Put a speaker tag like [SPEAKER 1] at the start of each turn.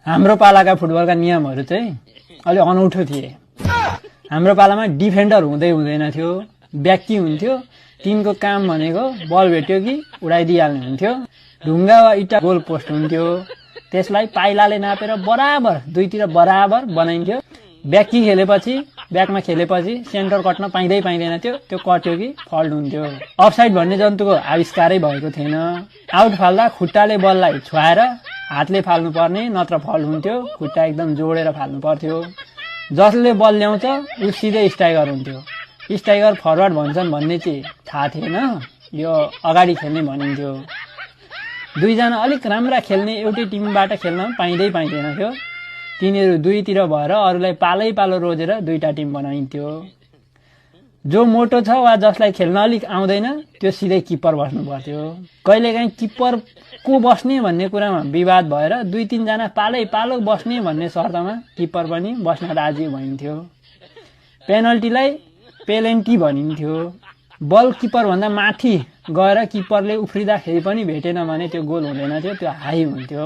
[SPEAKER 1] हाम्रो पालाका फुटबलका नियमहरू चाहिँ अलि अनौठो थिए। हाम्रो पालामा डिफेन्डर हुँदै हुँदैन थियो, ब्याकी हुन्थ्यो। टिमको काम भनेको बल भेट्यो कि उडाइदिइहाल्ने हुन्थ्यो। ढुङ्गा वा इटा गोल पोस्ट हुन्थ्यो, त्यसलाई पाइलाले नापेर बराबर दुईतिर बराबर बनाइन्थ्यो। ब्याकमा खेलेपछि सेन्टर कट्न पाइँदैन थियो, त्यो कट्यो कि फल्ट हुन्थ्यो। अफसाइड भन्ने जन्तुको आविष्कारै भएको थिएन। आउट फाल्दा खुट्टाले बललाई छुवाएर हातले फाल्नु पर्ने, नत्र फल्ट हुन्थ्यो। खुट्टा एकदम जोडेर फाल्नु पर्थ्यो। जसले बल ल्याउँछ उ सिधै स्ट्राइकर हुन्थ्यो। स्ट्राइकर फरवार्ड भन्छन् भन्ने चाहिँ थाहा थिएन, यो अगाडि खेल्ने भनिन्थ्यो। दुईजना अलिक राम्रा खेल्ने एउटै टिमबाट खेल्न पाइँदैन थियो। तिनीहरू दुईतिर भएर अरूलाई पालो रोजेर दुईटा टिम बनाइन्थ्यो। जो मोटो छ वा जसलाई खेल्न अलिक आउँदैन त्यो सिधै किपर बस्नु पर्थ्यो। कहिलेकाहीँ किपर को बस्ने भन्ने कुरामा विवाद भएर 2-3 जना पालो बस्ने भन्ने शर्तमा किपर पनि बस्न राजी भइन्थ्यो। पेनल्टीलाई पेलेन्टी भनिन्थ्यो। बल किपर भन्दा माथि गएर किपरले उफ्रिँदाखेरि पनि भेटेन भने त्यो गोल हुँदैन थियो, त्यो हाई हुन्थ्यो।